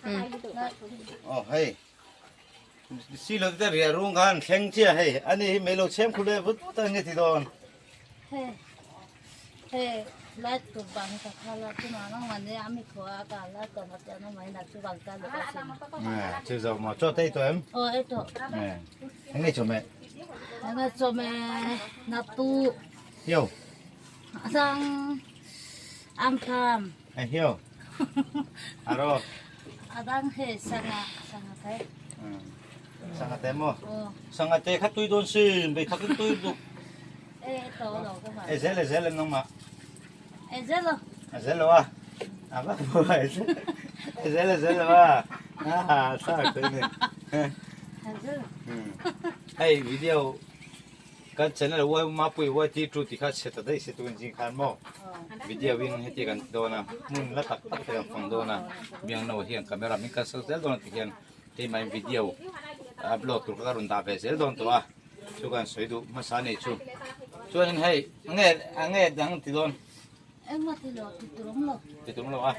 Oh hei si lo te ria rung khan thleng chia hei ani hi mei lo chhem khu le vut vut a nge ti dawn he he light tu bang ka khala chu ma nang mane ami khua ka la to ma te no mai na chu bang ta lo ka sin chu zo ma cho tei to em oh e to eh nge cho me nge cho me na tu hiu sang am tham ai hiu aro adang he sanga sanga te sanga te mo sanga te kha tui don sin be kha tui du e to lo ka ma e zel e zel em nang ma e zel lo e zel lo a a va bo e zel e zel lo a a sa te ne e zel hey video Kan channel uai Mapui uai ti tu ti kha chhe ta daih se tukin zing khan maw video in heti kan ti dawn a hmun la tak tak te kan fang dawn a biangno hian camera min kalsak zel dawn a ti hian keimah in video upload tur kha ka rawn dah ve zel dawn tawh a chu kan sawi duh hmasa a nih chu chuanin hei nge nge dang ti dawn Engmaw ti lo ti tur awm lo ti tur awm lo a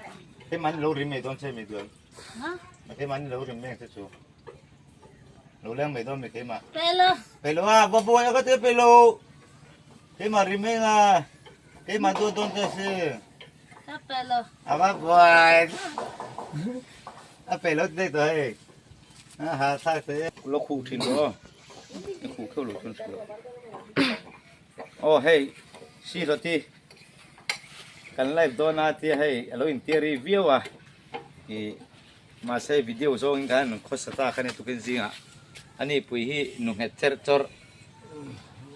keimah in lo rim mai dawn che mi duan keimah in lo rim mai ang che chu. Lo leng mai dawn mi keimah. Pelo. Pelo a, va buai a ka te pelo. Keimah rim eng a. Keimah duat dawn te si. Ka pelo. A va buai. A pelo te to hei. A ha thak te. Lo khu thin ro. Khu kheu lo chun lo. Oh hei si lo ti. Kan live dawn a tia hei alo in theory viau a. I Mahse video zawngin khan khawsa ta kha ni tukin zingah a ni pui hi nu nghet cherh chawrh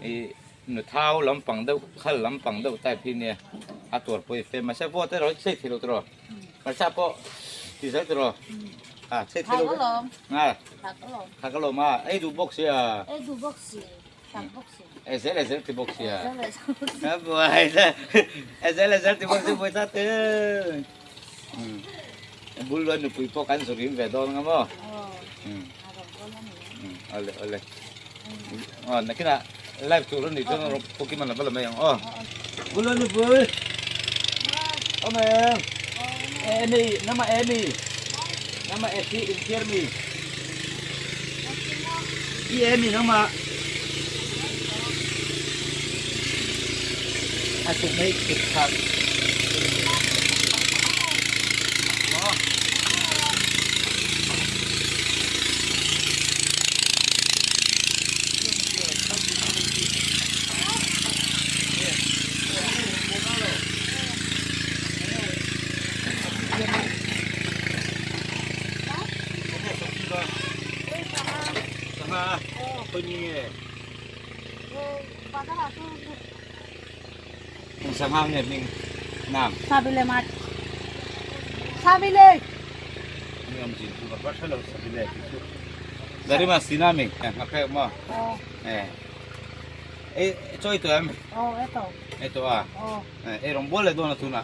ih nu thau lampang deuh khal lampang deuh type hi nia a tuar pawh i fe mahse vote erawh hi chei thei lo tiraw hmarcha pawh ti zel tiraw a chei thei lo a thak alawm a ei duh bawk sia ei duh bawk si thak bawk si e zel e zel ti bawk sia a buai e zel e zel ti bawk si buai ta te. Bul luan nupui pawh kan zu rim ve dawn nga maw? Awle awle. Aw nakinah live tur a nih chuan Pokemon a va la mai ang aw. Bul luan nupui. Awm em? Emi, nama Emi. Nama Esi infier mi. I Emi nama. A suk mai kut khat. Sangha nge hming nam. Sabile mat. Sabile. Ngam jin chu ka hre lo sabile ti chu. Darima sinami nga phek mo. Eh. E choi to em. Oh e to. E to a. Oh. E rong bol le don a tuna.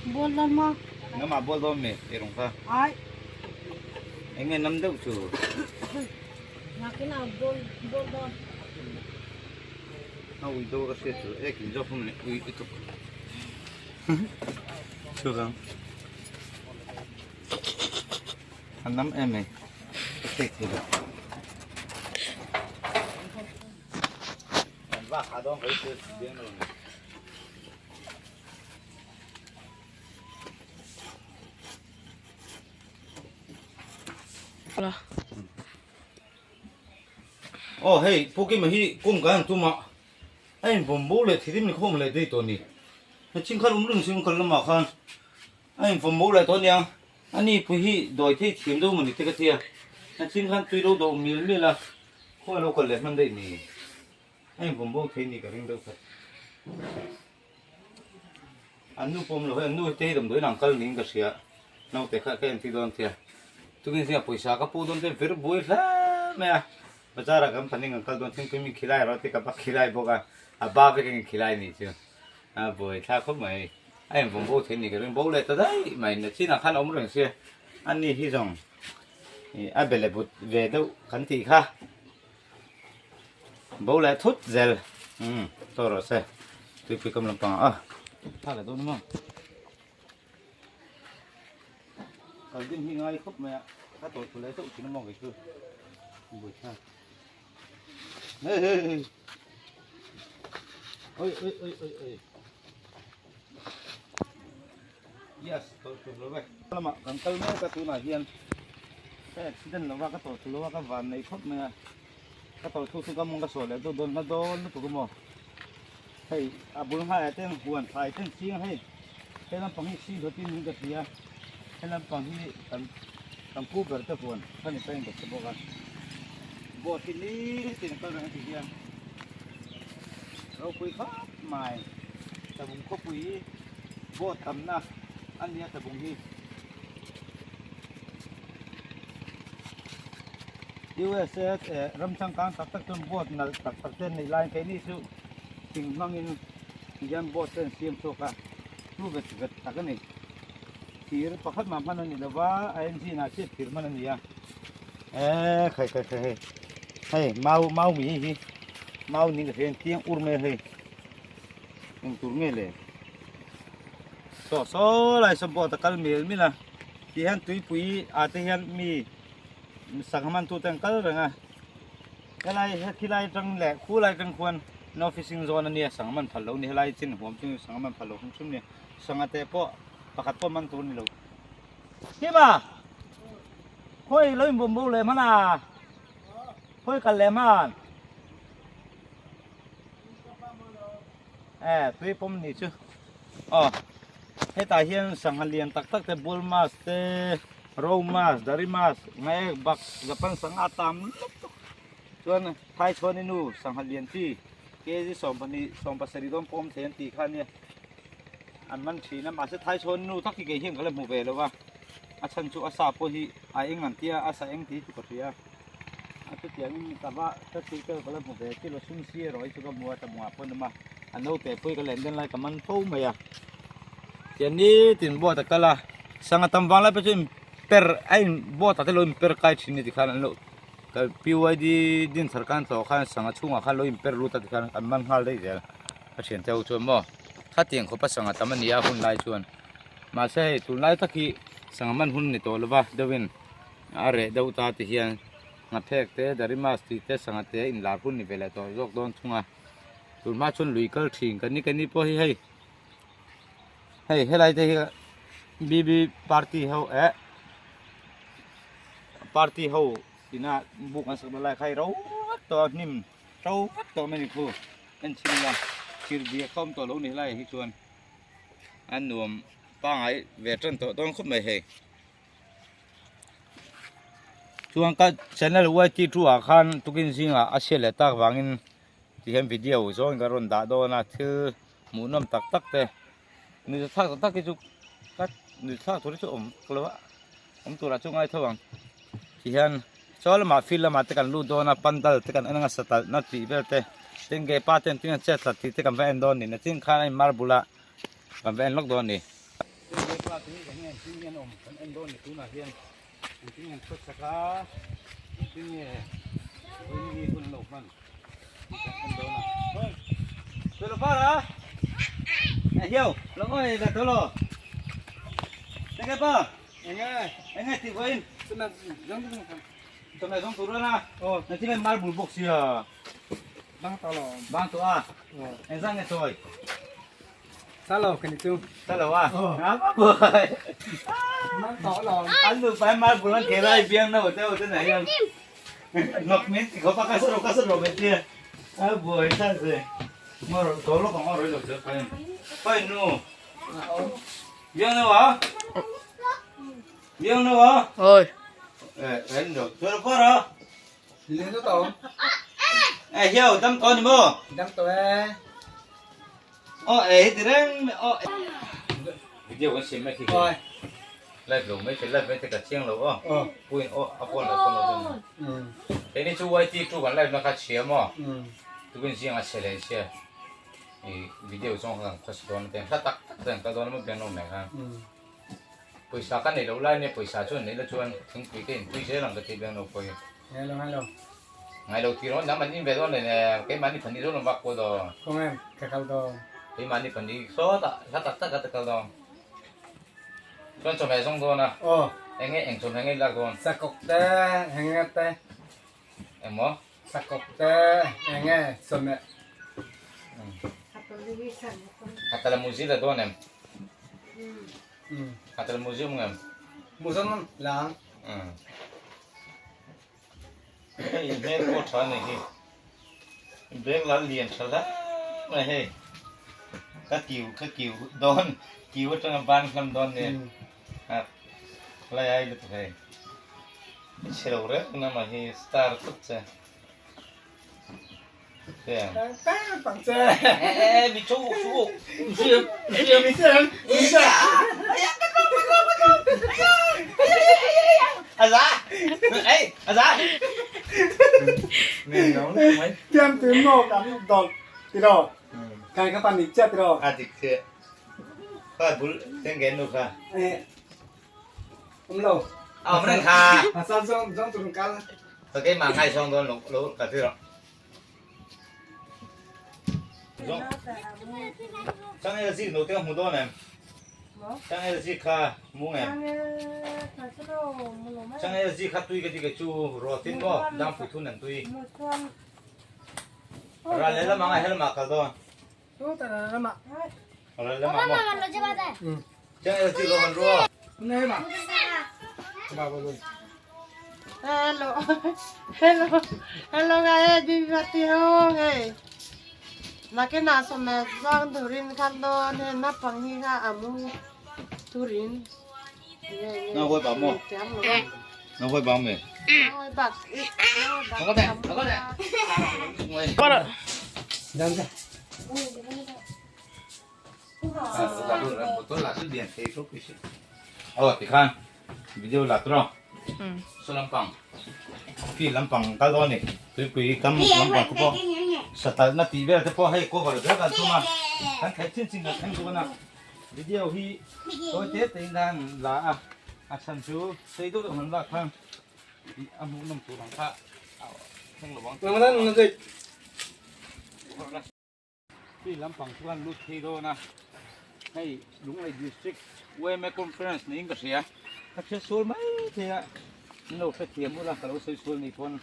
Bol don ma. Nga ma bol don mi e rong kha. Ai. Enge nam deuh chu. Nakina bol bol don. A ui do ka hriat chu e kin zawk hmun leh ui lutuk chuvang a nam em mai ka chek thei lo kan vak ha dawn ka chu biang lo ni. Aw hei Pu Kima hi kum kan han tum a, a invawm bo leh thirim ni khawm leh daih tawh a ni. He chhing khan um reng si um kal lamah khan a invawm bo leh tawh a nia, a ni pui hi dawi thei thiam deuh maw ni te ka tia, he chhing khan tui lo dawh mil mil a, khawi lo kal leh hman daih ni, a invawm bo thei ni ka ring deuh khat. An nu pawm lo hei an nu te hi damdawiin an kal niin ka hria naute kha ka entir dawn tia tukin zinga pawisa ka pu dawn te vir buai hle mai a bazar ah kan paning an kal dawn thingpui min khilai rawh te ka va khilai bawk a a ba vek ang khilai ni chu a buai thlak khawp mai a invawm bo thei ni ka ring bo leh ta daih mai na chinah khan a awm reng sia ani hi zawng ih a bele but ve deuh kan tih kha. Bo leh thut zel umm chaw rawh se tuipui kam lampang ah a tha leh dawn a maw. Kal din hi ngai khawp mai a, ka tawlh thlu leh chauh thin a maw kei chu buaithlak. Hei hei hei oi oi oi oi oi yes tawlh thlu lo ve. Lamah kan kal mek a tunah hian ka accident lova ka tawlh thlu lo a ka van nei khawp mai a, ka tawlh thlu chu ka mawng ka sawi leh deuh dawn hma dawn lutuk a maw. Hei a bul hmaiah ten huan thlai ten chiang hei he lampang hi sih hlawtin in ka hria he lampang hi kan kan pu ber te huan kha ni pain ka hre bawk a boat hi nitin a kal reng a ti hian ropui khawp mai tlabung khawpui boat tamna a nia tlabung hi. USA eh ram changkang tak tak chuan boat nalh tak tak te an neih laiin keini chu thing hmangin tihian boat te an siam chhuak a chu vet vet tak a ni thir pakhat mah hman a ni lova a engine ah chiah thir hman a ni a eh khai khai khai hei hei mau mau mi hi mau ni ka hria in tiang ur mai a hei eng tur nge le saw saw lai saw boat a kal mel mel a tihian tuipui ah te hian mi sangha man tute an kal reng a helai khilai atang leh khulai atang khuan no fishing zone ania sangha man phal lo ni helai chin huam chu sangha man phal lo hrim hrim a ni sangha te pawh pakhat pawh man tur a ni lo Kima khawi lo inbawm bo leh hman a khawi kal leh hman eh tui pawm ni chu aw hetah hian sangha lian tak tak te bull mas te ro mas dari mas ngaek bak japan sangha tam lutuk chuan thai chhuan i nu sangha lian chi kg 12 17 dawn pawm thei an tih kha ania an man thin a mahse thai chhuan nu tak hi kei hian ka la hmu ve lo va a chhan chu a sa pawh hi a eng an tia a sa eng tih hi chu ka hria. A chutiangin ka va ka thil tel ka la hmu ve kilo sum si erawh hi chu ka hmu a tlabungah pawh an awm a a naute pawh hi ka len den lai ka man fo mai a tiang nitin boat a kal a sangha tam vang lai pawh chu in per a in boat ah te lo in per kai thin a ni tikhan an lo PYD din thar khan tlawh khan sangha chhungah khan lo in per lut a tikhan an man nghal daih zel a thiante ho chuan maw khatiang khawpa sangha tam a ni a hun lai chuan mahse hei tunlai tak hi sangha man hun a ni tawh lova deuhin. A reh deuh ta ti hian nghaphek te darimas tih te sangha te a inlar hun ni ve leh tawh zawk dawn thung a tun hma chuan lui kal thin kan ni kan ni pawh hi hei hei helai te hi bb party ho eh party ho ina buk an sak na lai kha hi ro vek tawh a hnim ro vek tawh mai a ni khu en chhin ila thir biak kha awm tawh lo ni helai ah hi chuan a nuam pangai ve tan tawh dawn khawp mai hei. Chuan ka channel YT two ah khan tukin zingah a chhiat leh tak vangin ti hian video zawngin ka rawn dah dawn a thil hmuhnawm tak tak te nuihza thlak tak tak hi chu ka nuih thlak tur hi chu awm lo a awm turah chu ngai tho ang ti hian chaw lamah field lamah te kan lut dawn a pandal te kan en anga satalh na tih vel te tin ke pa ten tin an chet hlat tih te kan va en dawn ni nachin khan a in marble a kan va en lawk dawn a ni. Sa lo kan chu. Sa lo a. An nu pai mar bul an khelai biang na hote hote na hian. Ngọc min thì có ba cái sơ cái sơ bên kia. À buổi sao rồi. Mà có lúc còn rồi rồi phải. Phải nu. Biang đâu à? Biang đâu à? Ôi. Ê, đến rồi. Tôi có rồi. Lên nó tàu. Ê, hiểu tâm con thì mò. Đâm tàu e. Ờ, ê, thì reng, ờ. Video kan sim mai khi. Rồi. Live lo mai live mai te ka chiang lo o. Ờ. Puin o a phone lo phone lo. Ừ. Thế ni chu YT chu kan live na kha chia mo. Ừ. Tu kan chiang a che le chia. I video chong kan khos don te hla tak tak ten ka don mo bian no me kha. Ừ. Poisa kan nei lo lai ne poisa chuan nei la chuan thingpui te in pui zel ang ka ti bian no poi. Hello hello. Ngai lo ti ro na man in ve don ne ke man ni phani zo lo vak ko do. Không em, cái khâu đồ. Ke man ni phani so ta hla tak tak ka ta kal don. Chuan chawhmeh zawng dawn a. Ờ. Enge eng chawhmeh nge i lak dawn? Sakawk te enge te. Engmaw? Sakawk te enge chawhmeh. Hatala muzi la dawn em? Hatala muzi awm ngem? Muzawn lang. Hei hmel pawh tha a ni hi. Bag la lian tha hle mai hei. Ka kiu ka kiu dawn kiu atanga ban hlam dawn nia. Khalai ai lutuk hei. I chhe lo reng na mah hi star khawp che. Ê mi chu chu riam riam Tiam tu mo kan dol tiro kai ka pan ni cha tiro a dik the kha bul teng gen nu kha um lo awm reng kha a san zong zong turun kal ka keimah ngaihsawng dawn lo lo ka ti rawh Changel zik no te hmu dawn em? Changel zik kha mu ngem? Changel zik kha tui ka ti ka chu rawtin maw dang pui thun an tui. Ral lehlam anga helamah kal dawn. Ral lehlamah maw? Changel zik lo kan rua. Hello hello hello guys bibi pati ho hei nakinah sawmhne chuang turin khan dawn hei naupang hi kha a mu turin Aw tikhan video la tawh saw lampang field lampang kal dawn a ni tuipui kam lampang te pawh satalhna tih vel te pawh hei cover zel kan tum a kan theih chin chin kan thleng dawn a video hi tawi te te in an la a a chhan chu sei deuh deuh han lak khan a hmuh nawm tur ang kha a thleng lo ang. Hei lampang chu an lut thei dawn a, hei Lunglei District yma Conference niin ka hria, ka hria sual mai thei a, min lo hrethiam ula ka lo sawi sual ni pawn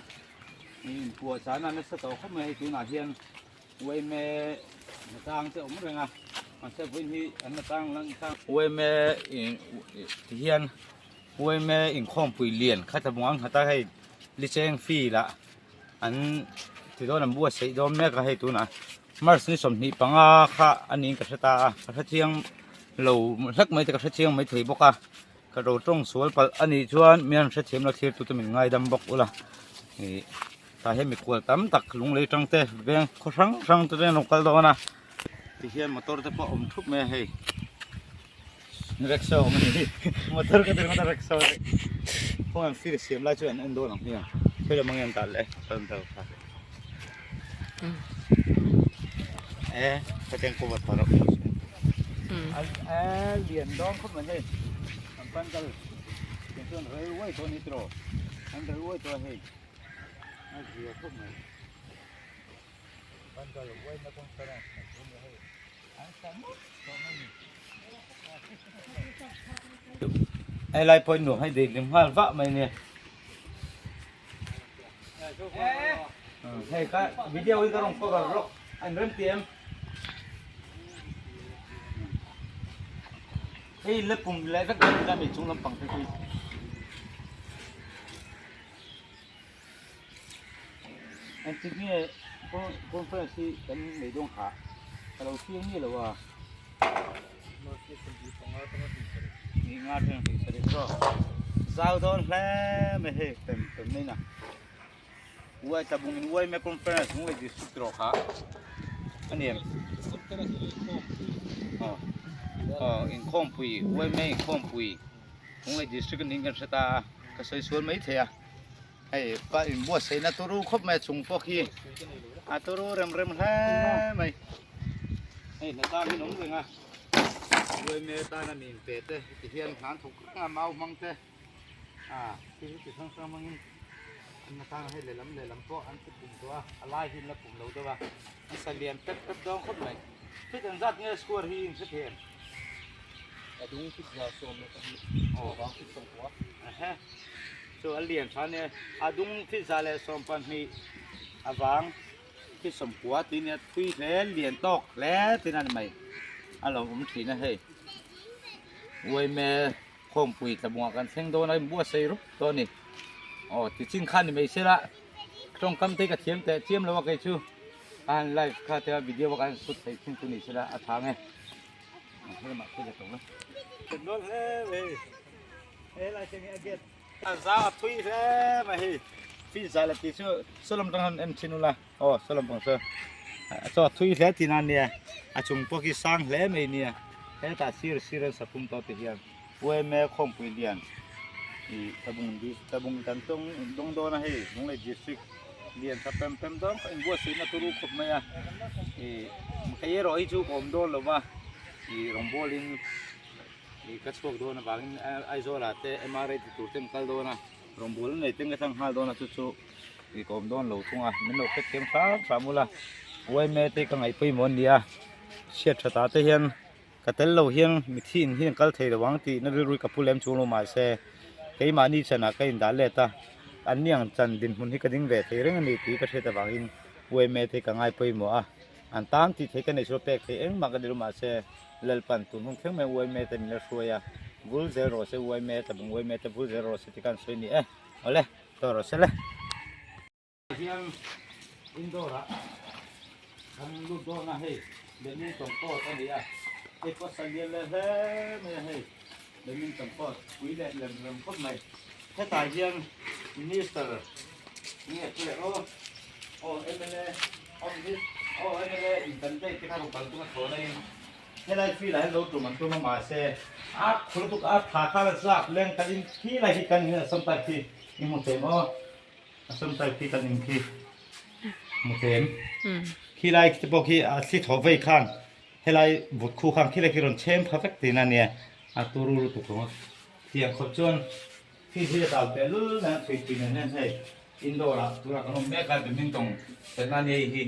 inpuah chana nasa tawh khawp mai hei tunah hian yma natang te awm reng a, mahse vawiin hi an natang lang tlang yma ti hian yma inkhawmpui lian kha ta bung ang khat a hei licheng field ah. An ti dawn an buatsaih dawn mek a hei tunah March ni 25 kha a niin ka hre ta a ka hre chiang lo hlek mai te ka hre chiang mai thei bawk a ka ro tawng sual palh a nih chuan mi an hrethiam lo thlir tute min ngaidam bawk ula ih tah hian mikhual tam tak lunglei tang te veng khaw hrang hrang te nen a rawn kal dawn a tihian motor te pawh a awm thup mai a hei. Rickshaw awm a ni motor ka tirh ngawt a rickshaw khawnge an fir siam lai chu an en dawn ang hmiang khawi lam ange an dah leh kha e hetiang cover pha rawh e lian dawn khawp mai hei an pandal tiang chuan railway tawh a ni tiraw an railway tawh a hei a zia khawp mai pandal uaina conference hei Hei lai pawhin nuam hei dei nghal vah mai nia. Hei ka video hi ka rawn cover rawk an rem ti em. Hei la pum leh vek dawn ila mi chung lampang te khi. Engtik nge conference hi kan nei dawn kha ka lo chiang miah lo a. Ni nga atanga hnih sarih erawh zau dawn hle mai hei pem pem mai na. Uai tlabung in uai mai conference hung leh district erawh kha a ni em? Aw aw inkhawmpui uai mai inkhawmpui hung leh district a niin kan hre ta a ka sawi sual mai thei a. Hei pa inbuatsaihna turu khawp mai a chung pawh khi a turu rem rem hle mai hei hna tang in awm reng a uaime tana mi inpe te ti hian hna an thawk reng a mau hmang te a thil hi chi hrang hrang hmangin an hna tang hei lehlam lehlam pawh an ti pum tawh a a lai hi an la pum lo deuh a an sa lian pep pep dawn khawp mai fit ang zat nge square hi in hre thei em a dung fit za 12 aw vang fit 10. he chu a lian tha ania a dung feet 120 a vang feet 90 tih ania thui hle lian tawk hle tin a ni mai a lo awm thin a hei uaime khawmpui tlabungah kan thleng dawn a inbuatsaih rup tawh a ni aw tichin kha ni mai sela tawngkam te hi ka thiam teh chiam lo a kei chu a han live kha te a video a ka han shoot theih thin chu ni sela a tha ang e. A zau a thui hle mai hei fin zai la tih chu saw lam tang han en thin ula aw saw lam pang saw chaw a thui hle tihna ania a chung pawh khi sang hle mai nia hetah sir sir an sapum tawh ti hian UMA khawmpui lian ih tlabung tlabung kan tawng dawng dawn a hei Lunglei district lian tha pem pem dawn kha inbuatsaihna turu khawp mai a ih kei erawh hi chu ka awm dawn lo va ih rawngbawl in ih ka chhuak dawn avangin Aizawl ah te MRA ti tur ten kal dawn a rawngbawl nei ten ka thlang nghal dawn a chu chu ih ka awm dawn lo thung a min lo hrethiam hram hram ula yma te ka ngaih pawimawh a ni a chhiat tha ta te hian Ka tel lo hian mithi in hi an kal thei lo ang tih na rilru hi ka pu lem chung lo mahse keimahni chanah ka indah let a, an ni ang chan dinhmun hi ka ding ve thei reng a ni tih ka hriat avangin UMA te hi ka ngai pawimawh a, an tan tih theih ka neih chu pek theih engmah ka ni lo mahse Lalpan tun hun thleng mai UMA te min la hruai a, vul zel rawh se UMA tlabung UMA te vul zel rawh se tih kha an sawi ni e, awle tawh rawh se le. Hian indoor ah kan lut dawn a hei badminton court a ni a hei pawh salian leh hle mai a hei badminton court pui leh lem rem khawp mai hetah hian minister nge chu leh aw aw mla aw aw mla in kan date te kha rawn kal tum a thawn a in helai field ah hian lo tum an tum a mahse a khur lutuk a thla khan a zak leng kalin khilai hi kan in a sam type khi i hmu thei maw. A sam type khi kan in khi hmu them khilai te pawh khi a thli thaw vei khan helai vut khu khan khilai khi rawn chhem pha vek tihna ania a turu lutuk ringawt tiang khawp chuan khi hi a dal teh lul mai a thui tui nen hian hei indoor ah tunah kan awm mek a badminton khelhna ania hei hi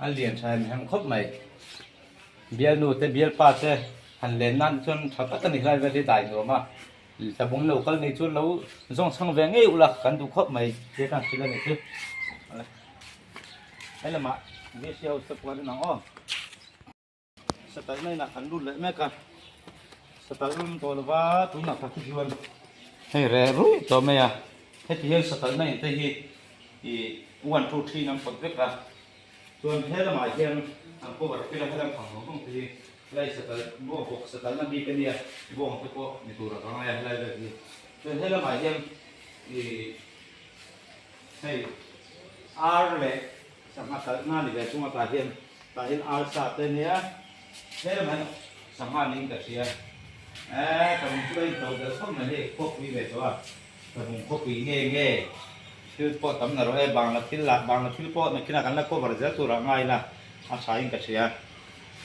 a lian tha em em khawp mai bialnu te bialpa te han len nan chuan tha tak a ni hlai vel hi dai nuam a. Tlabung lo kal nei chuan lo zawng chhang ve ngei ula kan duh khawp mai tia kan hrilh a nih chu. He lamah VC ho step kual in ang aw. Satalh na inah kan lut leh mek a. Satalh rum tawh lova tunah tak hi chuan hei reh ruih tawh mai a. Heti hian satalh na in te hi ih 1 2 3 in an pawt vek a. Chuan he lamah hian an cover tir a helam phang zawng zawng te hi Helai satal bawng bawk satal na bik a nia, bawng te pawh ni tur a ka ngai a helai vel hi. Chuan he lamah hian ih hei ar leh sangha talh na ni ve chung a tah hian tah hian ar sa te nia he lamah hian sangha niin ka hria eee ka lung chu a into del khawp mai hei khawpui ve tawh a ka lung khawpui nge nge thil pawh tam na rawh e bangla thil lah bangla thil pawh nakinah kan la cover zel turah ngai ila a tha in ka hria.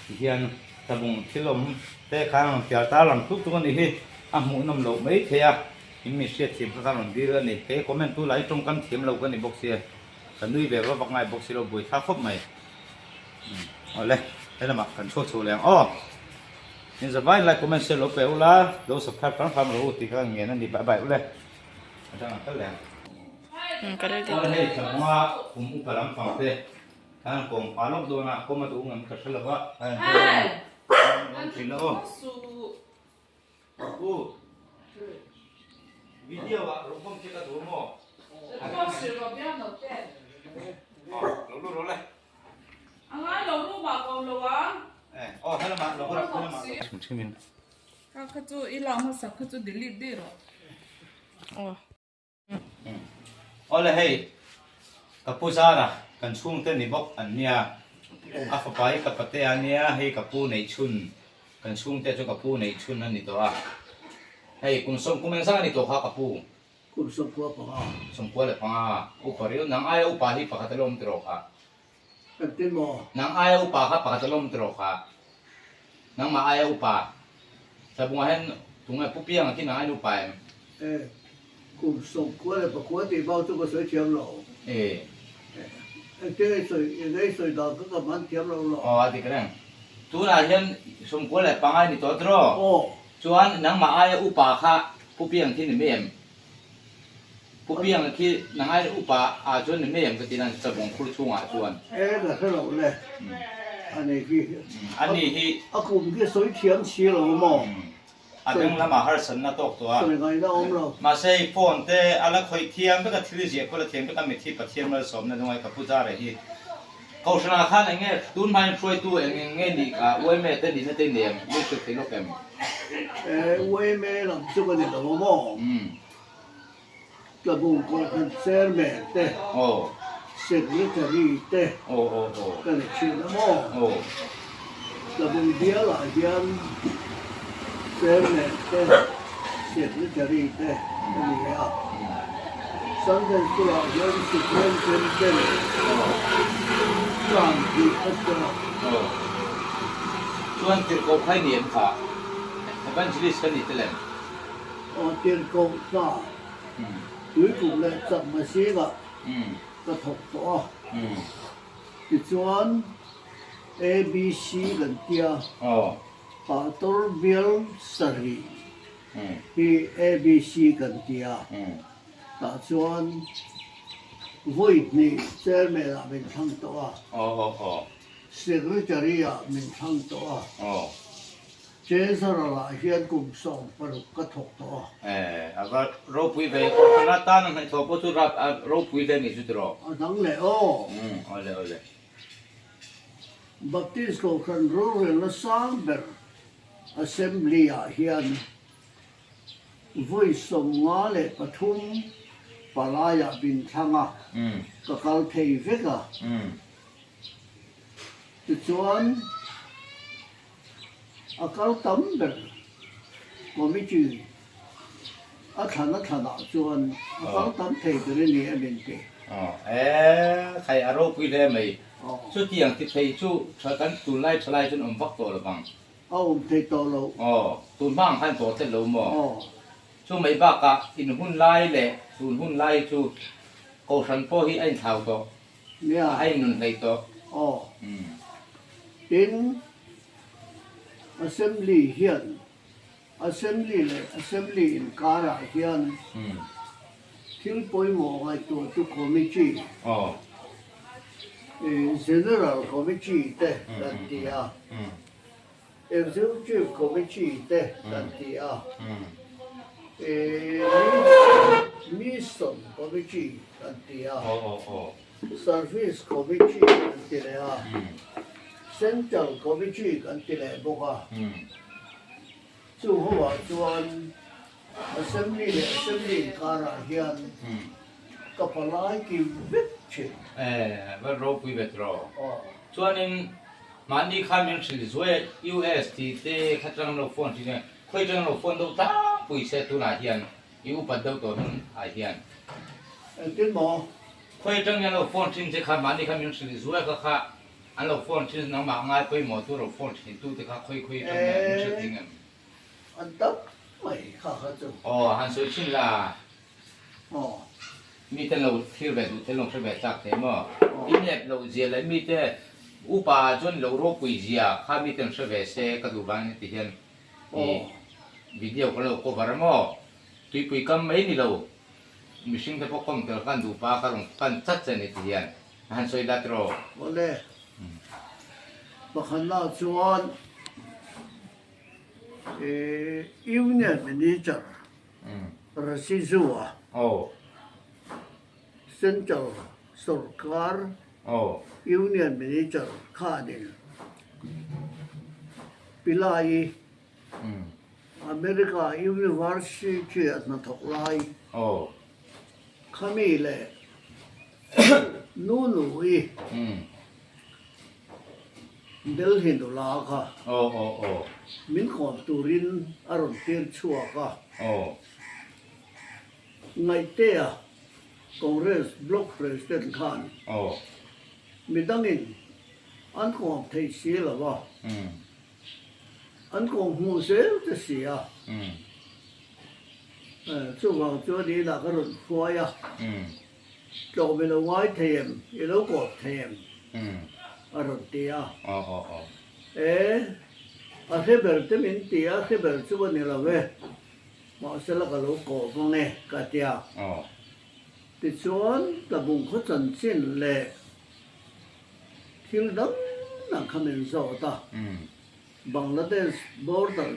Tihian tlabung thil awm te khan rawn pial tar lang tuk tuk a nih hi, a hmuhnawm loh mai thei a, in min hriatthiam kha khan rawn dil a ni. Kei comment tu lah hi tawngkam thiam lo ka ni bawk sia, ka nui ve va vak ngai bawk si lo, buaithlak khawp mai. Awle, he lamah kan chhuak chho leh ang aw. In zavai like comment share lo pe ula, lo subscribe hram hram rawh u tih kha ka ngen a ni, bye bye ule. A dangah kal leh ang. Awle hei tlabunga kum upa lampang te. An kawm pah lawk dawn a, kawm a duh ngam ka hre lo va. An thin a aw. U video ah rawn kawm che ka duh maw? Lo lu rawh le. A ngai lo room ah ka awm lo ang. Aw helamah lo rawh helamah. Chhum chhum in. Kha kha chu i lak hmasak kha chu delete daih rawh. Aw. Awle hei, ka pu Zara kan chhungte ni bawk an nia, a fapa hi ka pate a nia, hei ka pu neih chhun, kan chhungte chu ka pu neih chhun a ni tawh a, hei kum sawm kum engzang a ni tawh kha ka pu? Kum 15. 15, upa riau, nang aia upa hi pakhat a la awm tiraw kha? Engtin maw? Nang aia upa kha pakhat a la awm tiraw kha? Nangmah aia upa. Tlabungah hian tunge Pu Pianga khi nang aiin upa em? E, kum 99 tih bak chu ka sawi thiam lo. E. Engtin ei sawi, eng ei sawi dan kha ka man thiam lo lo. Aw a dik reng. Tunah hian 95 i ni tawh tiraw? Aw. Chuan nangmah aia upa kha Pu Piang khi ni mai em? Pu Piang khi nang aia upa ah chuan ni mai em ka ti nan Tlabung khur chhungah chuan. E ka hre lo le, a ni khi. A ni hi. A kum khi sawi thiam si lo maw? A ding lamah harsatna tawk tawh a. Sawi ngaihna awm lo. Mahse i phone te a la khawih thiam vek a, thil ziah pawh la thiam vek a, mithi Pathian malsawmna lungai ka pu zara hi. Kohhranah khan eng nge tun hmain hruaitu eng eng nge nih kha UMA te nihna te nei em? Min hrilh thei lawk em? E, UMA lam chu ka ni lo a maw? Tlabung Kohhran Chairman te, Secretary te ka ni thin a maw? Tlabung bialah hian Chairman te, Secretary te ka ni a. Sunday School-ah hian Superintendent term hnih a chhuak. Chuan tirhkoh kha i ni em kha? Evangelist ka ni tel em? Aw tirhkoh hna tuikum leh chakma zingah ka thawk tawh a. Tichuan ABC kan tia Pastor Bial sarih hi ABC kan tia tah chuan vawi hnih Chairman ah min thlang tawh a, Secretary ah min thlang tawh a. Treasurer ah hian kum 16 ka thawk tawh a. Eh, a va ropui ve, Kohhran atan a hnaihthawh pawh chu rap a ropui hle ni chu tiraw? A dang leh aw. Umm, awle awle. Baptist Kohhran rorelna sang ber Assembly ah hian vawi 53 palaiah min thlang a, ka kal thei vek a. Tichuan. A kal tam ber committee a thlan a thlanah chuan a kal tam thei ber a ni em in ti. Aw e, khai a ropui hle mai. Chutiang ti thei chu tha kan tunlai thalai chuan awm vak tawh lo vang. A awm thei tawh lo. Aw, tun hma ang khan tawh tlat lo maw? Aw. Chu mai bakah in hun lai leh tun hun lai chu Kohhran pawh hi a inthlau tawh. Nia. A innun hlei tawh. Aw. Tin, Assembly hian, Assembly leh Assembly inkarah hian thil pawimawh ngaihtuah chu Committee, General Committee te kan ti a, Executive Committee te kan ti a, Mission Committee kan ti a, Service Committee kan ti leh a, Central Committee kan ti leh bawk a. Chung ho ah chuan Assembly leh Assembly inkarah hian ka palai kim vek thin. Eh, va ropui ve tiraw. Chuanin mahni kha min hrilh zuai a, US tih te kha tang lo phone thin e, khawi tang lo phone deuh tlangpui se tunah hian i upat deuh tawh hnung ah hian. Engtin maw? Khawi tang hian lo phone thin che kha mahni kha min hrilh zuai kha kha an lo phone thin nangmah ngai pawimawh tu lo phone thin tu te kha khawi khawi tang hian min hrilh ding em? An tam mai kha kha chu. Aw han sawi thin la. Aw. Mite lo thlir ve duh thil lo hre ve chak thei maw? I nep loh zia leh mite upa ah chuan lo ropui zia kha mite an hre ve se ka duh vangin heti hian i video kan lo cover a maw? Tuipui kam mai ni lo mihring te pawh kawm tel khan duh pa ka rawn pan chat che ni ti hian a han sawi lat rawh. Awle, pakhatna chuan Union Manager Rasizua Central Sorkar Union Manager khanin Pillai America University a hnathawk lai khami leh Nunui Delhi nula kha min kawm turin a rawn tir chhuak a. Ngaihtea Congress Block President khan midangin an kawm thei si lo a, an kawm hmuh zel te si a. Chuvang chuan inah ka rawn hruai a. Tlawm i lo ngai thei em? I lo kawp thei em? A rawn ti a. E! A hre ber te min ti a, hre ber chu ka ni lo e, mahsela ka lo kawh vang e ka ti a. Tichuan Tlabung khaw chanchin leh thil dang dang kha min zawt a, Bangladesh border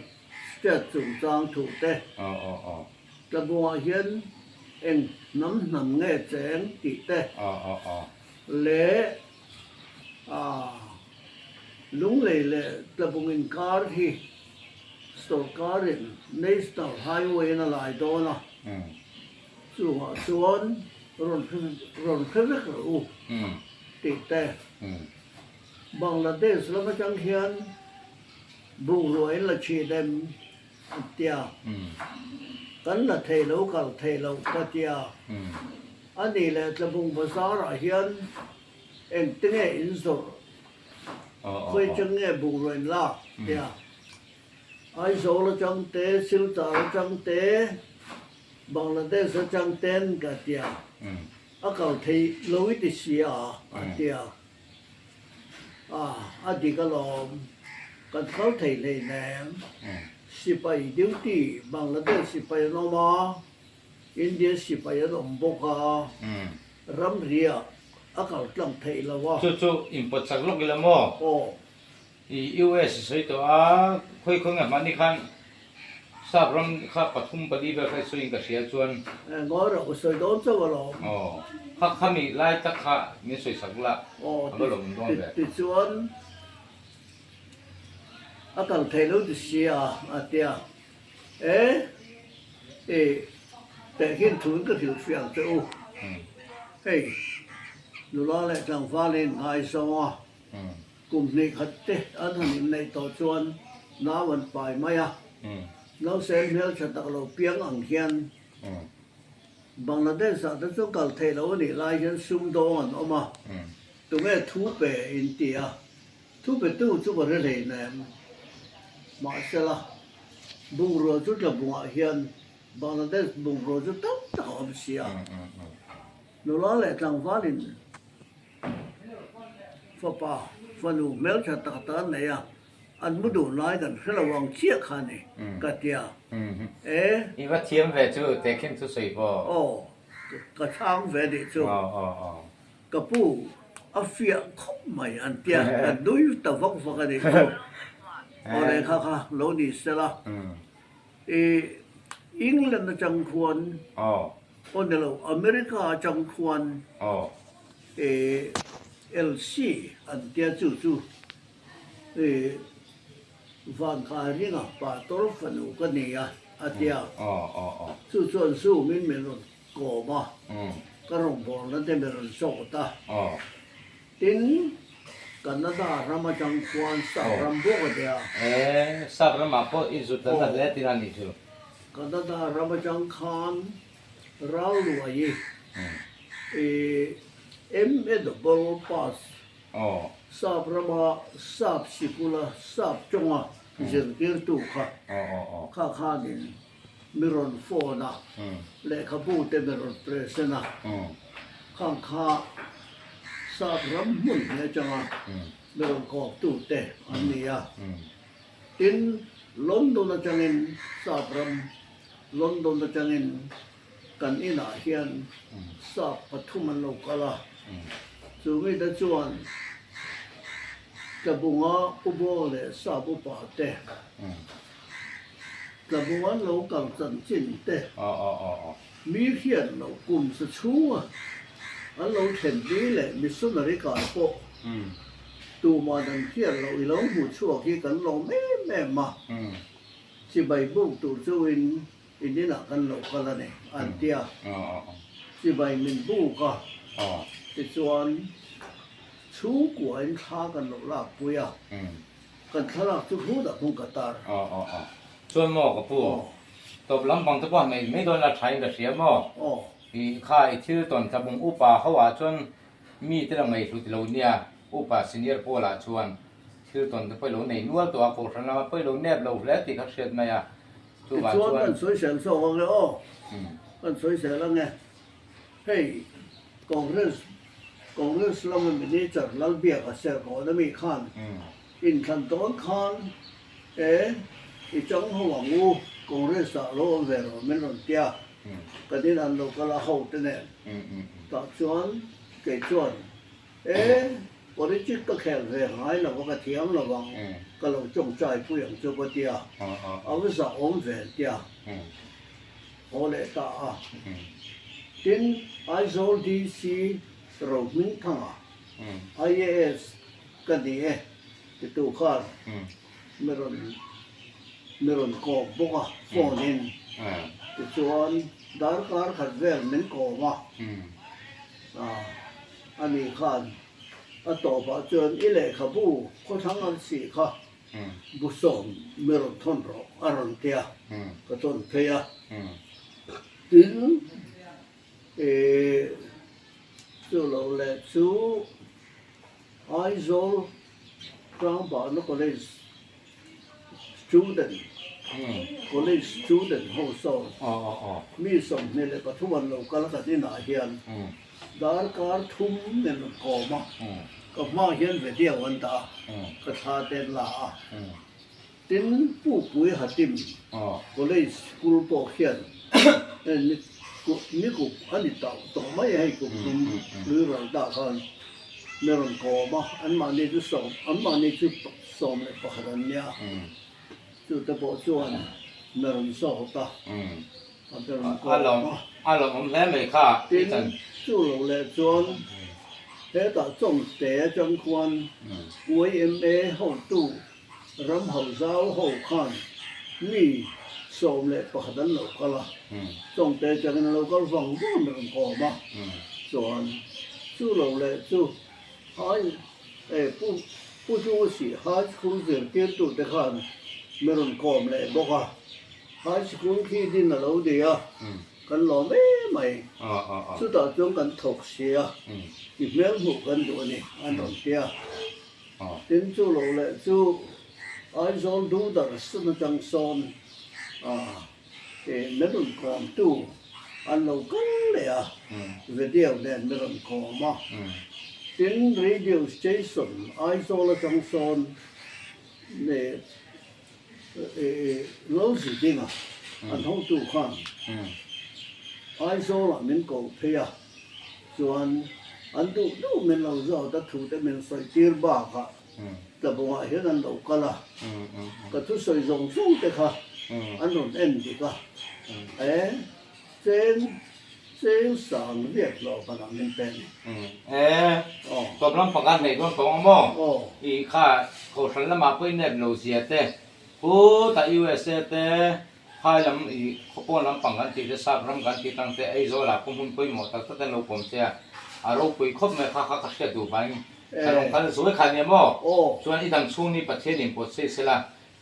state chungchang thu te, Tlabungah hian eng hnam hnam nge cheng tih te leh Lunglei leh Tlabung inkar hi sorkarin National Highway in a lai dawn a, chungah chuan rawn rawn hre vek rawh u tih te. Bangladesh lam atang hian bungrua in la chhin em an tia, kan la thei lo kal thei lo ka tia, a nih leh Tlabung bazar ah hian Engte nge in zawrh? Khawi chang nge bungraw in lak? tia Aizawl atang te, Silchar atang te, Bangladesh atang ten ka tia a kal thei lo i ti si a a tia. A, a dik alawm, kan kal thei hleinem. Sipai duty, Bangladesh sipai an awm a, India sipai an awm bawk a, ramriah a kal tlang theih lo a. Chu chu inpawt chak lawk ila maw? Aw. I US i sawi tawh a, khawi khawi nge hmahni khan sap ram kha pathum pali vel kha i sawiin ka hria chuan. Ngawi rawh ka sawi dawn chauh alawm. Aw. Kha khami lai tak kha min sawi sak la, a va lawm dawn ve. Tichuan a kal thei lo ti sia a tia. E, e, teh hian thu in ka hrilh hriat ang che u. Hei, nula leh tlangval in ngaizawng a, kum hnih khat te an han inneih tawh chuan nau an pai mai a. Nausen hmeltha tak lo piang ang hian Bangladesh ah te chuan kal theih loh a nih lai hian sumdawng an awm a, tunge thu pe in ti a, Thu petu chu ka hre hlei nem. Mahsela, bungrua chu tlabungah hian Bangladesh bungrua chu tam tak a awm si a. Nula leh tlangvalin fapa, fanu hmeltha tak tak an nei a, an mu duh lai kan hre lo ang chiah kha a ni, ka ti a. E. I va thiam ve chu, tehkhin thusawi pawh. Aw, ka chhang ve nih chu. Ka pu, a fiah khawp mai an tia, ka nui ta vak vak a nih chu. Aw le kha kha lo ni sela. I England atang khuan, aw ni lo, America atang khuan i LC an tia chu chu i Vankai ringa pastor fanu ka ni a, a tia. Chu chuan Zoom in min rawn kawm a, ka rawngbawlna te min rawn zawt a. Tin, Canada ram atang khuan sap ram bawk a nia. E, sap ramah pawh i zut la hle tir a nih chu. Canada ram atang khan ral luai i MA double pass sap rama sap sikula sap tawnga zirtirtu kha kha khanin Mi rawn phone a, lehkhabu te mi rawn present a, khang kha sap ram hmun hi atanga mi rawn kawp tu te an ni a. Tin, London atangin sap ram, London atangin kan inah hian sap pathum an lo kal a, chu mite chuan Tlabunga Pu Buang leh sap upa te, Tlabungan lo kal chanchin te, mi hian lo kum sa chhunga an lo thlen ni leh missionary kai pawh tumah dan hian lo i lo hmu chhuak hi kan lawm em em a, chibai buk tur chuin in inah kan lo kal a ni an ti a, chibai min buk a, tichuan chhungkuain thla kan lo lakpui a. Kan thlalak chu hmunah hmun ka tar. Aw aw aw. Chuan maw ka pu? Tawp lampang te pawh han nei mai dawn la tha in ka hria maw? Aw. I kha i thil tawn tlabung upa ho ah chuan mi te lo ngaihhlut lo nia, upa senior pawl ah chuan thil tawn te pawh i lo nei nual tawh a, kohhran lamah pawh i lo nep lo hle tih kha hriat mai a. Chuvang Tichuan kan sawisel zawk ang e aw. Kan sawisel ang e. Hei Congress Congress lama Minister Lalbiaka Serkawn ami khan inthlan tawn khan E, i chang ho ang u, Congress ah lo awm ve rawh min rawn tia, kan in an lo kal a ho te nen. Tah chuan kei chuan, E, politic ka khel ve ngai lo a, ka thiam lo ang, ka lo tawngtai pui ang chu ka tia, a va zah awm ve an tia, haw leh ta a. Tin, Aizawl DC Rohmingthanga, IAS ka ni e, titu khan mi rawn mi rawn kawm bawk a phone in tichuan darkar khat vel min kawm a ah ani khan a tawpah chuan i lehkhabu khawthlang an sih kha bu sawm mi rawn thawn rawh a rawn tia ka thawn phei a tin eh chu lo leh chu Aizawl Tlangbalna College student college student ho sawn mi 23 an lo kal ka inah hian darkar thum nen rawn kawm a, ka hma hian video an dah a, ka thla te an la a, tin Pupui Hatim College school pawh khian ni kup a ni tauh tawh mai a hei kum tum lui ral dah khan mi rawn kawm a, anmahni chu sawm anmahni chu 11 an nia, chute pawh chuan mi rawn zawt a, a be rawn kawm a. A lawmawm hle mai kha. Tin, chu lo leh chuan hetah Chawngte atang khuan yma hotu Ram ho zau ho khan mi 11 an lo kal a, Chawngte atangin an lo kal vang vang a rawn kawm a, chuan chu lo leh chu hai e pu pu chu si high school zirtirtute khan mi rawn kawm leh bawk a, high school khi din a lo ni a, kan lawm em mai, chutah chuan kan thawk si a, i hmel hmuh kan duh a ni an rawn ti a. Tin chu lo leh chu Aizawl Doodars atang sawn min rawn kawmtu an lo kal leh a, video nen min rawn kawm a. Tin Radio Station Aizawl atang sawn Lalzi dinga an hotu khan Aizawlah min ko phei a, chuan an duh duh min lo zawt a, thute min sawi tir bakah tlabawngah hian an lo kal a, ka thusawi zawng zawng te kha an rawn en dik a, e cheng cheng sang riat lo ka nang min pe ni. E tawp lam pakhat nei dawn tawng a maw? I kha kohhran lamah pawh i nep lo zia te, khutah USA te phai lam i khawpawn lampang kan tih te sap ram kan tih tang te Aizawlah pawh hmun pawimawh tak tak te an lo kawm che a, a ropui khawp mai kha kha ka hriat duh vangin ka rawn kal zuai kha nia maw? Chuan i dam chhung ni Pathian in pawt sei sela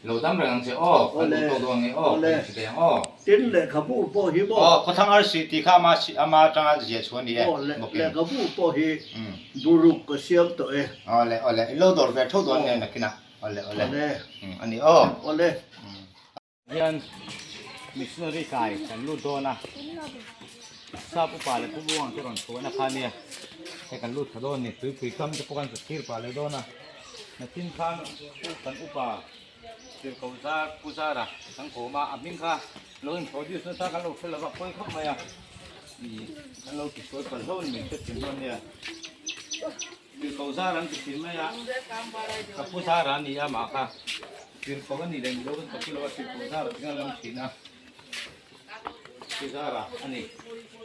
Lo dam reng ang che aw, kan duh tawk dawn nge aw, kan inhre thei ang aw. Tin lehkhabu pawh hi maw? Aw, khawthlang arsi tih kha ama ama atanga ziah chhuah a ni e. Aw, lehkhabu pawh hi buruk ka siam tawh e. Aw le, aw le, i lo dawr ve tho dawn nge nakinah. Aw le, aw le. A ni aw. Aw le. Hian missionary kai kan lut dawn a, sap upa leh pu buang te rawn chhuahna kha nia, hei kan lut thla dawn a ni, tuipui kam te pawh kan za thlir pah leh dawn a. Nachin khan u kan upa Tirhkoh zar Pu Zara kan kawm a, a hming kha lo introduce nasa kan lo hre lova pawi khawp mai a, ih kan lo tisual palh hlauh a ni min hriat thin dawn nia. Tirhkoh zar an ti thin mai a, ka Pu Zara a ni a mah kha Tirhkoh a nih leh ni lo kan ka hre lova Tirhkoh zara ti khan a lam thin a, Pu Zara a ni.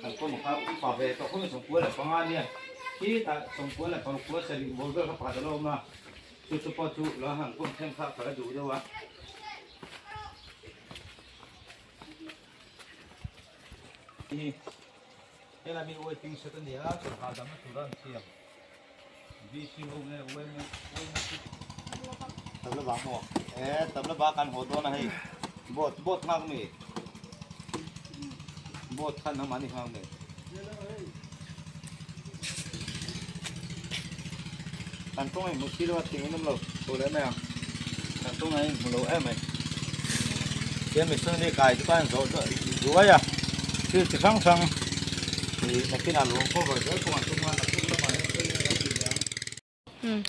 Kan kawm kha upa ve tawh khawp mai 95 a nia. Khitah 99 sarih bawr vel kha pakhat a lo awm a, chu chu pawh chu lo han kawm thleng kha ka la duh deuh a. Helai mi waiting shed a ni a, chawlh hahdamna tura an siam. VC ho nge UMA Tabla ba maw? E tabla ba kan haw dawn a hei. Boat boat nghak mi. Boat khan nangmah ni nghak mi. Kan tawng a inhmu si lo a thing in awm lo tawh leh mai ang. Kan tawng a inhmu lo em mai. Tian missionary kai chu khan zawh zuai a thil chi hrang hrang ih nakinah luang cover zel pawh an tum a nakin lamah hian phei nge kan ti leh ang.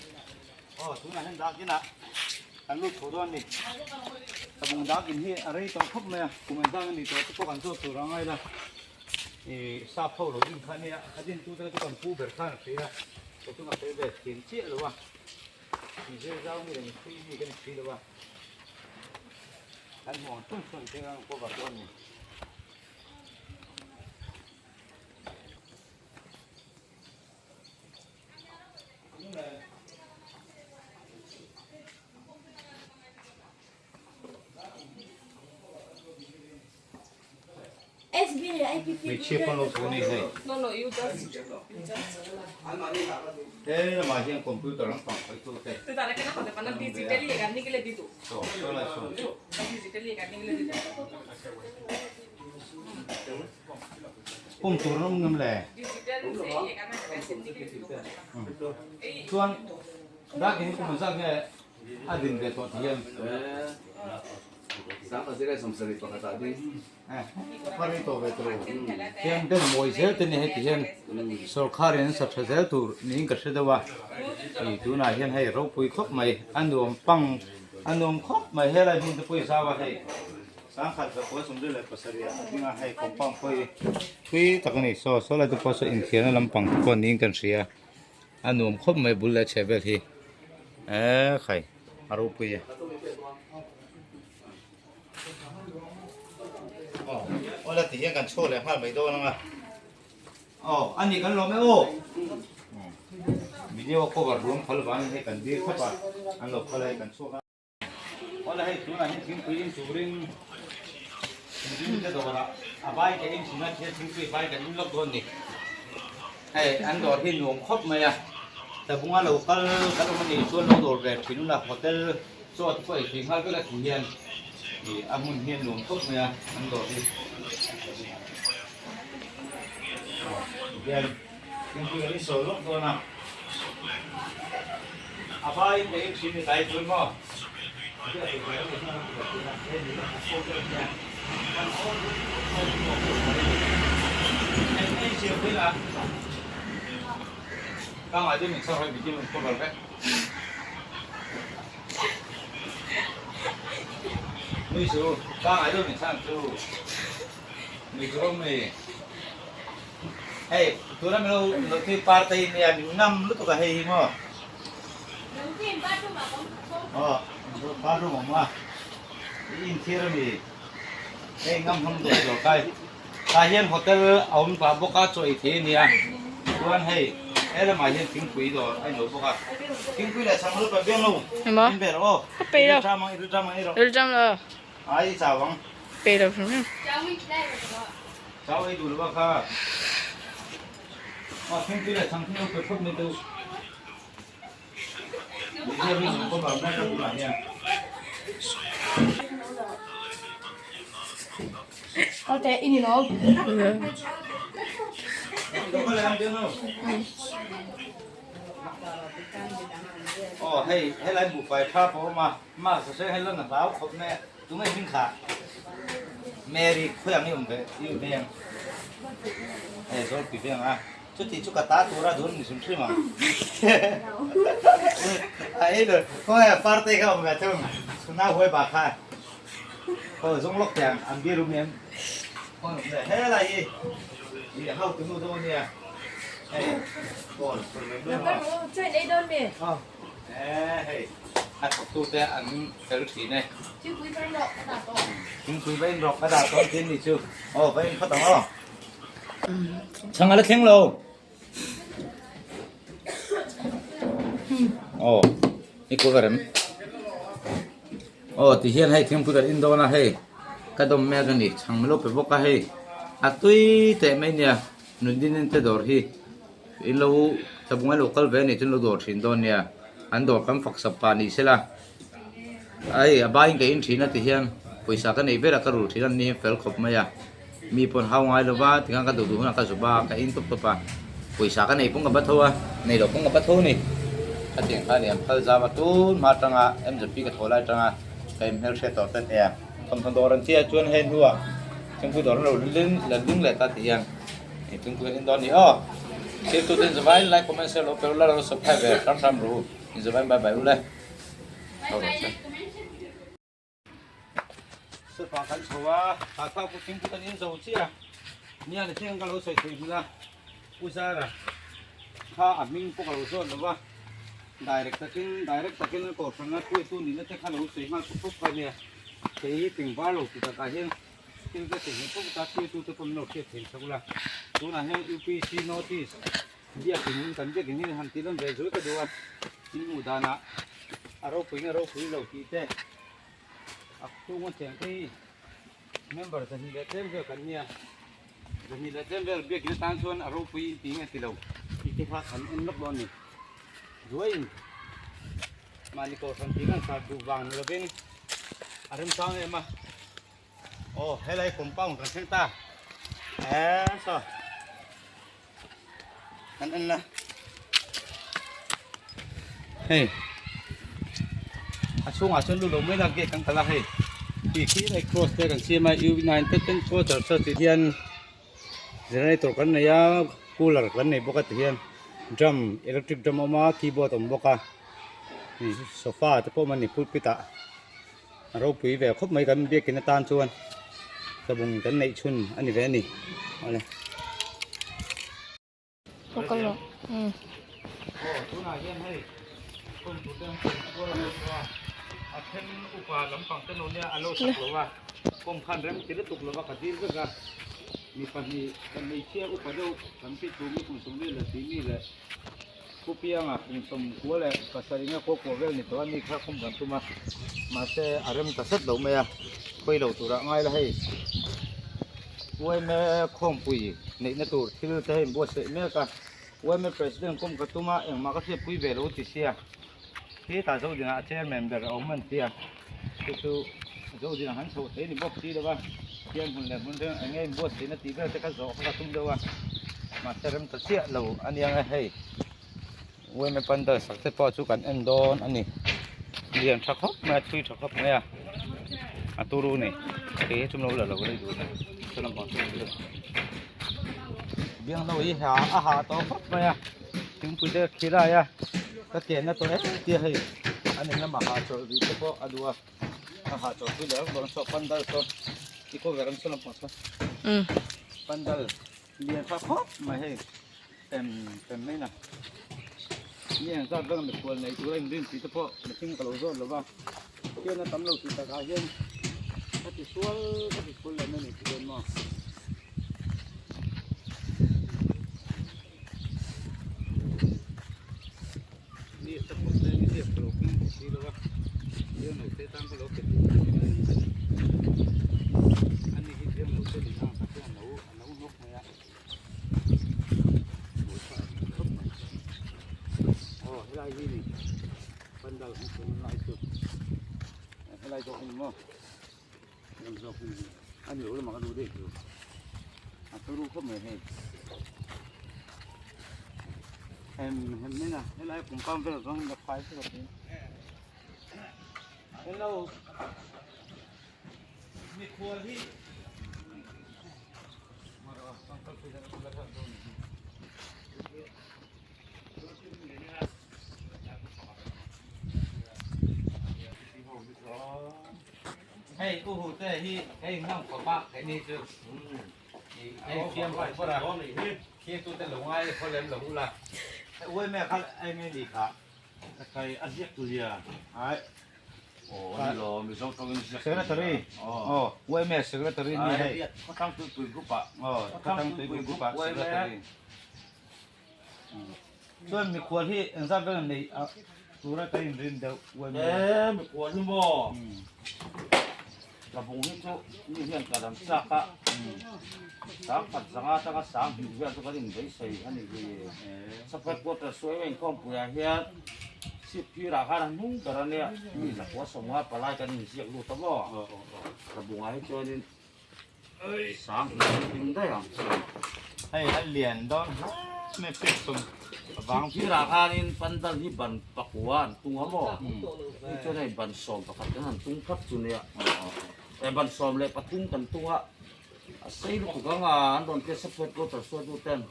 Aw tunah hian dak inah. Kan lut chho dawn a ni. Tabung dak in hi a rei tawh khawp mai a, kum engzang a ni tawh te pawh kan zawt tur a ngai la. Ih sap ho lo din kha nia, a din tu te chu kan pu ber khan a hria a, kei chu ka sawi ve thiam chiah lo a. Mi zir zau mi leh mi thui mi ka ni si lo a. Kan hmuh ang chun chun thil ang cover dawn a ni. Hmeichhia pawn lo thu a ni hei. He lamah hian computer an pang khawih tu te. Saw saw lai saw. Pum tur an awm ngam le. Chuan dak in kum zak nge a din ve tawh ti hian. Pari tawh ve tur hian den mawi zel te ni heti hian sorkar in an sa tha zel tur niin ka hre deuh a i tunah hian hei ropui khawp mai a nuam pang a nuam khawp mai helai hmun te pawh i zau a hei. Sangkhat zakua 37 ah a ding a, hei compound pawh hi thui tak a ni. Saw saw lai te pawh saw inthiarna lampang te pawh niin kan hria a, nuam khawp mai bul leh chheh vel hi eee khai a ropui e. Aw awle ti hian kan chhuak leh nghal mai dawn ang a, aw a ni kan lawm e aw video cover ruam phal vangin hei kan dir khawp a, an lo phal a hei kan chhuak a. Awle hei tunah hian thingpui in turin thingpui te dawrah a vai ka in thin a thil thingpui vai kan in lawk dawn ni. Hei an dawr hi nuam khawp mai a, tlabunga lo kal kan awm a nih chuan lo dawr ve thin ula hotel chaw te pawh ei thei nghal vek a ti hian ih a hmun hi a nuam khawp mai a an dawr hi. Hian thingpui kan in sawi lawk dawn a. A vai in ka in thin ni tlai chuan maw Hei tuna milo noti partei nia min ngam lutuk a hei hi maw. Aw bathroom awm a i inthiar ami hei ngam hlawm dawr dawr kai tah hian hotel a awm pah bawk a chaw ei thei ania chuan hei he lamah hian thingpui dawr a inlo bawk a thingpui leh chhang lut pah biang lo in ber aw i rilṭam ang i rilṭam ang ei rawh ai i chau ang chau ei duh lo a kha aw thingpui leh chhang thing lo pe phawt mai teh u. Aw hei helai buhfai tha pawh a awm a mask a hreng hei lan a hlau khawp mai a tunge hming kha Mary khawi ang i awm ve i awm ve ang hei zawlpui ve ang a. Chuti chu ka ta tura dun ni hrim hrim ang. A ei lo, khawnge parte kha awm ve thung, chhuna huai bak kha. Khaw zung lawk teh ang, an biru mi an khawn awm leh helai hi i hau tunu dawn ania. Hei, kawn phur ve dawn maw? Chain ei dawn mi? Aw, e hei, a thawktu te an fel thin e. Thingpui va in rawh ka dah tawh. Thingpui va in rawh ka dah tawh tin ni chu. Aw, va in phawt ang aw. Chhang a la thleng lo. Aw, i ku ka rem. Aw, ti hian hei thingpui kan in dawn a hei. Ka dawm mek a ni, chhang milo pe bawk a hei. A tui teh mai nia, Nundinin te dawr hi. In lo tlabungai lo kal ve a nih chuan lo dawr thin dawn nia. An dawr kan fak sap pah ni sela. Ai, a baiin ka in thin a ti hian pawisa ka neih ber a ka rul thin a ni fel khawp mai a. Mi pawn hau ngai lo va, tikhan ka duh duh hunah ka zup a, ka in tawp tawp a. Pawisa ka nei pawng ka ba tho a, nei loh pawng ka ba tho a ni. Khatiang kha a ni, an phal zam a, tun hma atanga MZP ka thaw lai atanga ka inhmelhriat tawh te nia. Thawmhnaw dawr an tia chuan hei hnuah thingpui dawr an lo la ding leh ta ti hian thingpui kan in dawn a ni aw. Thiltute in zavai like, comment, share lo pe ula, lo subscribe ve hram hram ru. In zavai bye bye ule. Bye bye. Step ah kan chho a, tah kha ku thingpui kan in zo chiah a, nia ni thleng ka lo sawi thei hmel a, Pu Zara kha a hming pawh ka lo zawt lo va, direct takin direct takin a kohhran a hruaitu nihna te kha lo sawi nghal pawp pawp kha nia, kei hi tlingvar lo ti takah hian thil ka ti hmel pawp ta hruaitu te pawh min lo hriat thei sak ula, tunah hian UPC notice biakin kan biakin hi han tih lan ve zui ka duh a, in hmuh danah a ropui nge ropui lo tih te. A chhunga cheng te hi member 2 leh tlem vel kan nia, 2 leh tlem vel biakin atan chuan a ropui in tih nge ti lo tih te kha kan en lawk dawn a ni. Zuaiin mahni kohhran tih kan sar duh vang ni lovin a remchang em a, aw helai compound kan thleng ta eee saw kan en la hei a chhungah chuan lu lo mai la gate kan kalh a hei tih khi hei cross te kan siam a united pentecostal church tih hian generator kan nei a cooler kan nei bawk a ti hian drum electric drum a awm a keyboard a awm bawk a sofa te pawh a awm a ni pulpit ah a ropui ve khawp mai kan biakin atan chuan tlabung kan neih chhun a ni ve a ni awle. Aw tunah hian hei kawngpui te an kual a a then upa lampang te lo nia a lo sak lo a kawng khan rem ti lutuk lo va ka dil vek a mi pahnih kan hmeichhia upa deuh kan pi tum i kum sawmli leh tih mi leh Pu Pianga kum sawmkua leh pasarih nge kua kua vel ni tawh a ni kha khum kan tum a mahse a rem ta set lo mai a khawi lo turah ngai la hei UMA khawmpui neihna tur thil te hei inbuatsaih mek a UMA president kawm ka tum a engmah ka hriatpui ve lo ti sia hetah Zodinah a chairman ber a awm an tia chu chu Zodinah han chhoh thei ni bawk si lo va hian hmun leh hmun reng eng nge inbuatsaihna tih vel te kha zawh kha ka tum deuh a mahse rem ta chiah lo a nia nge hei UMA pandal sak te pawh chu kan en dawn a ni lian tha khawp mai a thui tha khawp mai a a turu ni kei hi chum lo la lo lei duh a ni saw lampang chu biang ho hi a ha tawh khawp mai a thingpui te a khilai a ka kenna tawh em tia hei an in lamah hahchawlh rih te pawh a duh a a hahchawlh pui leh vak dawn saw pandal saw i kaw ber ang saw lampang saw pandal lian tha khawp mai hei pem pem mai na mi ang zat vek a mikhual nei tur a inrin tih te pawh mihring ka lo zawt lo va hian a tam lo tih takah hian ka ti sual ka ti sual leh mai a ni tih dawn maw. Hello mikhual hi Hei u hu te hi hei hmang khawp a hei ni chu hei fiam khawp bawr a khi tu te lo ngai khaw lem lo ula uai me kha ai nge ni kha kai a ziak tu zia ai aw ani lo mizo tawngin ziak secretary aw uai me secretary ni hei khawthlang tuipui group ah aw khawthlang tuipui group ah secretary Chuan mikhual hi engzat vel nei a tura ka inrin deuh uai mai a. E mikhual hi maw Tlabung hi chu mi hian ka dam chak a, sang khat zanga atanga sang hnih vel chu kan inbeisei a ni hi. Safet quarter suai a inkhawmpuiah hian seat phirah khan a hnung ber a nia, mi zakua sawmnga palai kan inziak lut a maw. Tlabungah hi chuanin Sang hnih in daih ang. Hei a lian dawn hle mai pek sawm vang. Sirah khanin pandal hi ban pakua an tung a maw? Hei chuan hei ban 11 kan han tung phawt chu nia. E ban 13 kan tung a, a sei lutuk ang a, an rawn tia separate water suat tu ten.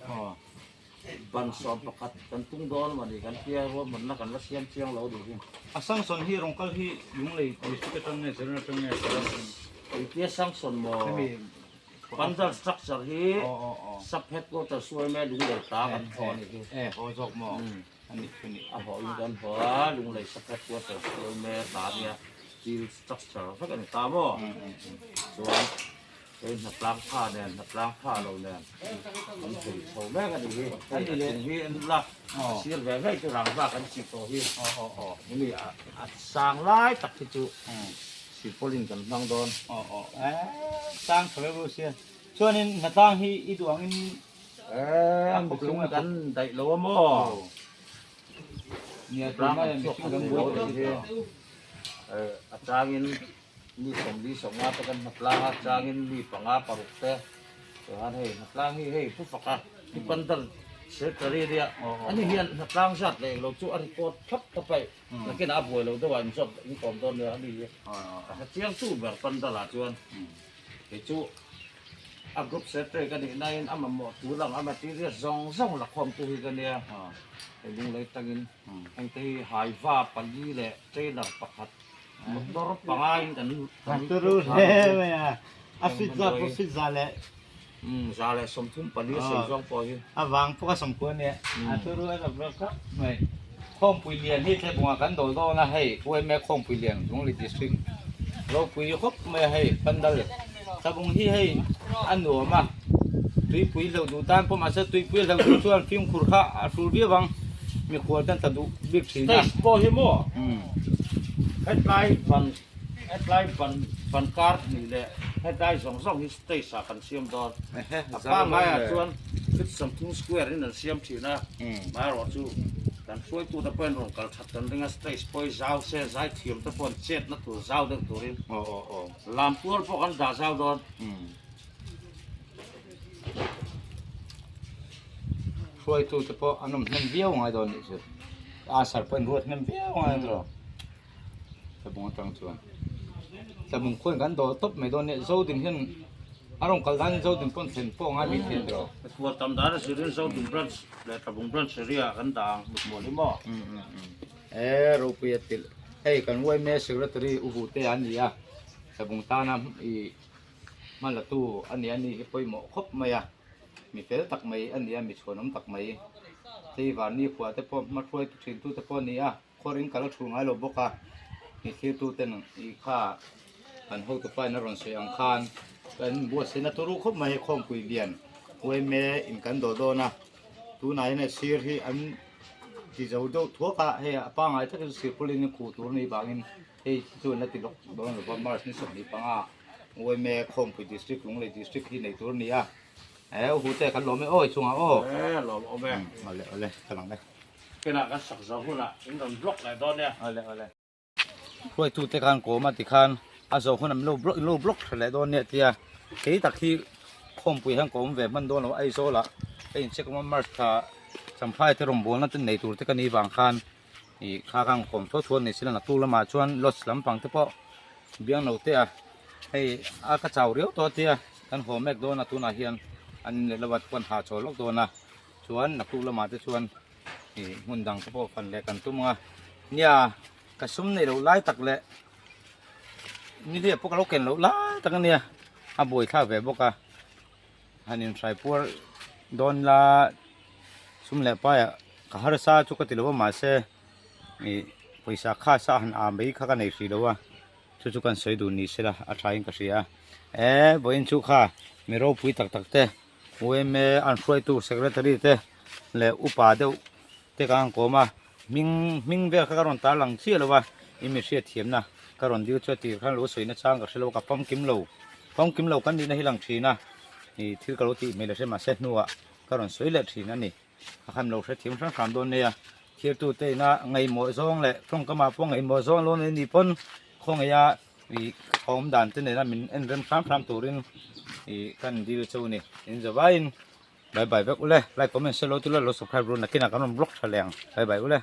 Ban 11 kan tung dawn a ni kan tia ruahmanna kan la siam chiang lo duh hi. A Samson hi rawng kal hi Lunglei district atang nge Zirna atang nge Sarawak atang nge? Engtia sanction maw? Pandal structure hi sub headquarters Suaime Lunglei ta kan haw a nih hi. E haw zawk maw? A nih chu nih. A haw in kan haw a, Lunglei sub headquarters Suaime ta nia steel structure vek a ni ta maw? Chuan hei hnatlang tha nen hnatlang tha lo nen kan thei chho mek a nih hi. Hei a chung hi an la sir ve ve chu rangva kan chih tawh hi. Hemi a sang lai tak hi chu Silpaulin kan hmang dawn. Aw aw eh sang tha vek sia. Chuanin hnatlang hi i duh angin eh a khawp lung kan daih lo a maw? Nia tunah hian mihring kan buai tawh hi. Eh a changin mi sawmli sawmnga te kan hnatlang a changin mi panga paruk te chuan hei hnatlang hi hei pu faka hi pandal secretary nia ani hian hnatlang zat leh englo chu a record thlap thlap a Nakinah a buai lo deuh a inzawt in kawm dawn nia ani hi a hre chiang chu ber pandal ah chuan kei chu a group secretary ka nih nain a mamawh tur ang a material zawng zawng la khawm tu hi ka nia hei lunglei tangin hengte hi haiva pali leh trailer pakhat motor panga in kan kan turu hle mai a a fit za pawh fit za leh za leh 34 a sawi zawng pawh hi a vang pawh a sawmkua nia a turu a rap rap khawp mai khawmpui lian hi thlebunga kan dawl dawn a hei uaime khawmpui lian Lunglei district ropui khawp mai a hei pandal tlabung hi hei a nuam a tuipui hleuh duh tan pawh mahse tuipui hleuh duh chuan fimkhur kha a hrul viau ang mikhual ten ta duh bik thin a stage pawh hi maw hetlai ban hetlai ban ban kar hnih leh hetlai zawng zawng hi stage ah kan siam dawn a pangngai ah chuan feet 30 square in an siam thin a amaherawhchu kan hruaitute pawhin rawn kal that kan ring a stage pawh hi zau se zaithiam te pawh an chetna tur zau deuh turin lam tual pawh kan dah zau dawn. Hruaitute pawh an awm hnem viau ngai dawn nih chu a sar pawh an ruat hnem viau ngai a tawh tlabung atang chuan tlabung khuan kan dawl tawp mai dawn nia zodin hian a rawn kal danin zodin pawn thlen pawh a ngai bik thei tawh. Mikhual tam dan a zirin zodin branch leh tlabung branch area kan dah ang mikhual hi maw? E ropui a tilh hei kan yma secretary u Vute an ni a tlabung tana ih hmalatu a ni a ni hi pawimawh khawp mai a mi fel tak mai a ni a mi chhuanawm tak mai tleivar ni khuah te pawh hma hruai thin tu te pawh a ni a khuarin kal a thu ngai lo bawk a mi thlir tu ten ih kha kan hotu pa in a rawn sawi ang khan kan buatsaih na turu khawp mai hei khawmpui lian uaime in kan dawh dawn a tunah hian hei sir hi an ti zo deuh thuak a hei a pangngai takin sir pawlin khuh tur a nih vangin hei chu an la ti lawk dawn lo va march ni 25 uaime khawmpui district Lunglei district hi nei tur a ni a eh u hu te kan lawm e aw i chungah aw eh lawm awm e awle awle ka lang e. Kenah kan sak zo hunah in rawn block leh dawn nia. Awle awle. Hruaitute khan kawm a tikhan a zo hun an lo block in lo block tha leh dawn nia tia kei tak hi khawmpui hian ka awm ve hman dawn lo Aizawl ah ka in check awm a March thla Champhai te rawngbawlna te nei tur te ka nih vang khan ih kha khan kawm thuak thuak ni sila naktuk lamah chuan lodge lampang te pawh biang lo te a hei a ka chau riau tawh a tia kan haw mek dawn a tunah hian an in leh lo a kan ha chawl lawk dawn a. Chuan naktuk lamah te chuan ih hmun dang te pawh fan leh kan tum ang a, nia ka sum neih loh lai tak leh nihliap pawh ka lo ken loh lai tak ania a buaithlak ve bawk a, han inhrai puar dawn la sum leh paiah ka harsa chu ka ti lo a mahse ih pawisa khasa han ah mai kha ka nei hrih lo a. Chu chu kan sawi duh ni sela a tha in ka hria a, eh vawiin chu kha mi ropui tak tak te UMA an hruaitu secretary te leh upa deuh te ka han kawm a, hming hming vel kha ka rawn tar lang chiah lo a, i mi hriat thiamna ka rawn dil chu a tir khan lo sawi na chang ka hre lo a, ka famkim lo famkim lo kan nihna hi lang thin a, ih thil ka lo tih hmel a hre mahse hnuah ka rawn sawi leh thin a ni. A khan lo hrethiam hrang hram dawn nia. Thirtute ina ngaihmawh zawng leh tawngkamah pawh ngaihmawh zawng lo nei ni pawn khawngaih a ih awm dan te nena min en rem hram hram turin ih kan dil chu ni. In zavaiin bye bye vek ule. Like comment share lo tilo lo subscribe ru nakinah kan rawn vlog tha leh ang. Bye bye ule.